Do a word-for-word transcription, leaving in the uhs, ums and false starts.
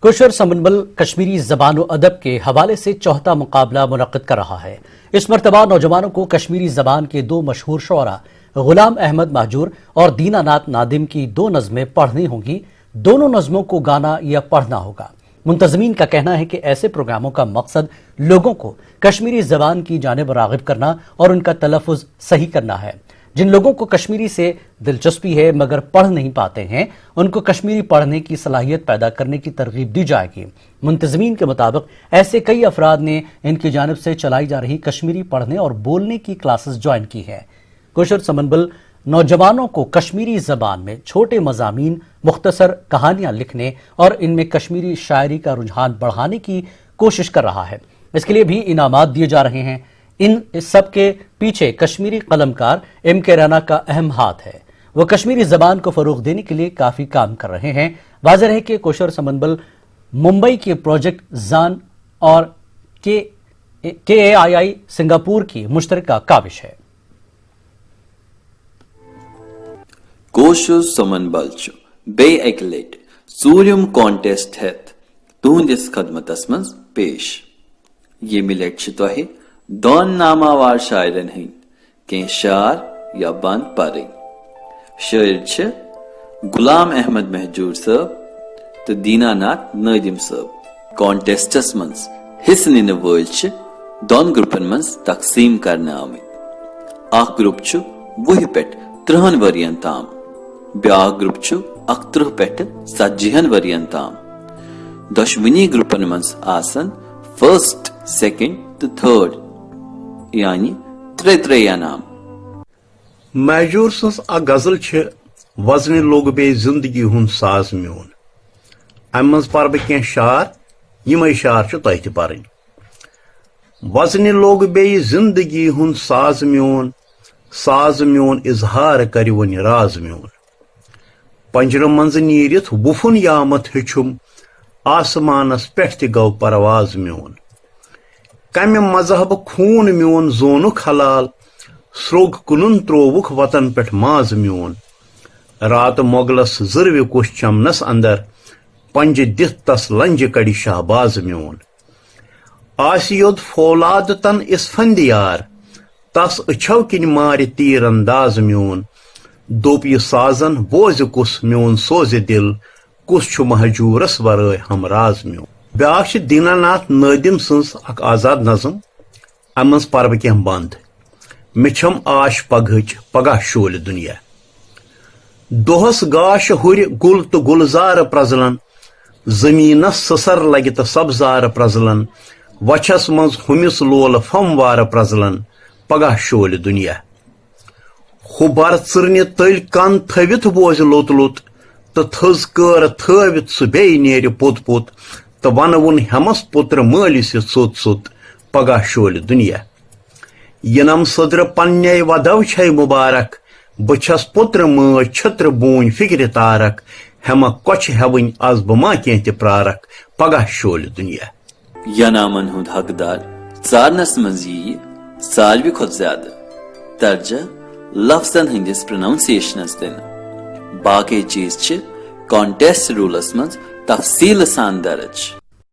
کوشر سمنبل کشمیری زبان و ادب کے حوالے سے چوتھا مقابلہ منعقد کر رہا ہے۔ اس مرتبہ نوجوانوں کو کشمیری زبان کے دو مشہور شعراء غلام احمد مہجور اور دینا ناتھ نادم کی دو نظمیں پڑھنی ہوں گی۔ دونوں نظموں کو گانا یا پڑھنا ہوگا۔ منتظمین کا کہنا ہے کہ ایسے پروگراموں کا مقصد لوگوں کو کشمیری زبان کی جانب راغب کرنا اور ان کا تلفظ صحیح کرنا ہے۔ جن لوگوں کو کشمیری سے دلچسپی ہے مگر پڑھ نہیں پاتے ہیں، ان کو کشمیری پڑھنے کی صلاحیت پیدا کرنے کی ترغیب دی جائے گی۔ منتظمین کے مطابق ایسے کئی افراد نے ان کی جانب سے چلائی جا رہی کشمیری پڑھنے اور بولنے کی کلاسز جوائن کی ہیں۔ کوشر سمنبل نوجوانوں کو کشمیری زبان میں چھوٹے مضامین، مختصر کہانیاں لکھنے اور ان میں کشمیری شاعری کا رجحان بڑھانے کی کوشش کر رہا ہے۔ اس کے لیے بھی انعامات دیے جا رہے ہیں۔ ان سب کے پیچھے کشمیری قلمکار ایم کے رانا کا اہم ہاتھ ہے۔ وہ کشمیری زبان کو فروغ دینے کے لیے کافی کام کر رہے ہیں۔ واضح رہے کہ کوشر سمنبل ممبئی کے پروجیکٹ زان اور کے کے اے آئی آئی سنگاپور کی مشترکہ کاوش ہے۔ کوشر سمنبل چھُ بیٚیہِ اَکہِ لَٹہِ ژوٗرِم کانٹیسٹ ہٮ۪تھ تُہنٛدِس خدمتس منٛز پیش۔ ییٚمہِ لَٹہِ چھِ تۄہہِ دۄن ناماوار شاعرن ہٕنٛدۍ کینٛہہ شعر یا بند پرٕنۍ۔ شٲعر چھِ غلام احمد مہجور صٲب تہٕ دینا ناتھ نٲدِم صٲب۔ کانٹیسٹس منٛز حصہٕ نِنہٕ وٲلۍ چھِ دۄن گروپن منٛز تقسیٖم کرنہٕ آمٕتۍ۔ اکھ گروپ چھُ وُہہِ پٮ۪ٹھ ترٕٛہن ؤرین تام، بیٛاکھ گروپ چھُ اکترٕٛہ پٮ۪ٹھ ژتجی ہن ؤرین تام۔ دۄشوٕنی گروپن منٛز آسن فرسٹ، سیکنڈ تہٕ تھرڈ، یعنی ترٛےٚ ترٛےٚ انعام۔ مہجور سٕنٛز اکھ غزل چھِ وزنہِ لوٚگ بیٚیہِ زندگی ہُنٛد ساز میون۔ امہِ منٛز پرٕ بہٕ کینٛہہ شعر، یِمے شعر چھِ تۄہہِ تہِ پرٕنۍ۔ وزنہِ لوٚگ بیٚیہِ زندگی ہُنٛد ساز میون، ساز میون اظہار کرِ وۄنۍ راز میون۔ پنجرٕ منٛزٕ نیٖرِتھ وُپھُن یامتھ ہیوٚچھُم، آسمانس پٮ۪ٹھ تہِ گوٚو پرواز میون۔ کمہِ مذہبہٕ خوٗن میون زونُکھ حلال، سرٛوگ کٕنُن ترووُکھ وطن پٮ۪ٹھ ماز میون۔ راتہٕ مۄغلس زٕروِ کوٚش چمنس اندر، پنجہِ دِتھ تس لنجہِ کڑِ شہباز میون۔ آسہِ یوٚد فولاد تن اسفندیار، تس أچھو کِنۍ مارِ تیٖر انداز میون۔ دوٚپ یہِ سازن بوزِ کُس میون سوزِ دِل، کُس چھُ مہجوٗرس ورٲے ہمراز میون۔ بیٛاکھ چھِ دینا ناتھ نٲدِم سٕنٛز اکھ آزاد نظم، امہِ منٛز پرٕ بہٕ کینٛہہ بند۔ مےٚ چھم آش پگہٕچ، پگاہ شولہِ دُنیا۔ دۄہس گاش ہُرِ گُل تہٕ گُلزار پرزلن، زٔمیٖنس سٕسر لگہِ تہٕ سبزار پرزلن، وچھس منٛز ہُمِس لولہٕ فموار پرزلن، پگاہ شولہِ دُنیا۔ ہُبر ژٕرنہِ تٔلۍ کن تھٲوِتھ بوزِ لوٚت لوٚت، تہٕ تھٔز کٲر تھٲوِتھ سُہ بیٚیہِ نیرِ پوٚت پوٚت، تہٕ ونہٕ وُن ہٮ۪مس پُترٕ مٲلِس یہِ ژوٚت ژوٚت، پگاہ شولہِ دُنیا۔ یِنم سٔدرٕ پننے ودو چھے مُبارک، بہٕ چھس پُترٕ مٲج چھٔترٕ بوٗنۍ فِکرِ تارک، ہٮ۪مکھ کۄچھِ ہٮ۪وٕنۍ از بہٕ ما کینٛہہ تہِ پرارکھ، پگاہ شولہِ دُنیا۔ ینامن ہُنٛد حقدار ژارنس منٛز ییہِ ساروی کھۄتہٕ زیادٕ ترجیح لفظن ہٕنٛدِس پروننسیشنس دِنہٕ۔ باقی چیز چھِ کانٹیسٹ رولس منٛز تفصیلہٕ سان درج۔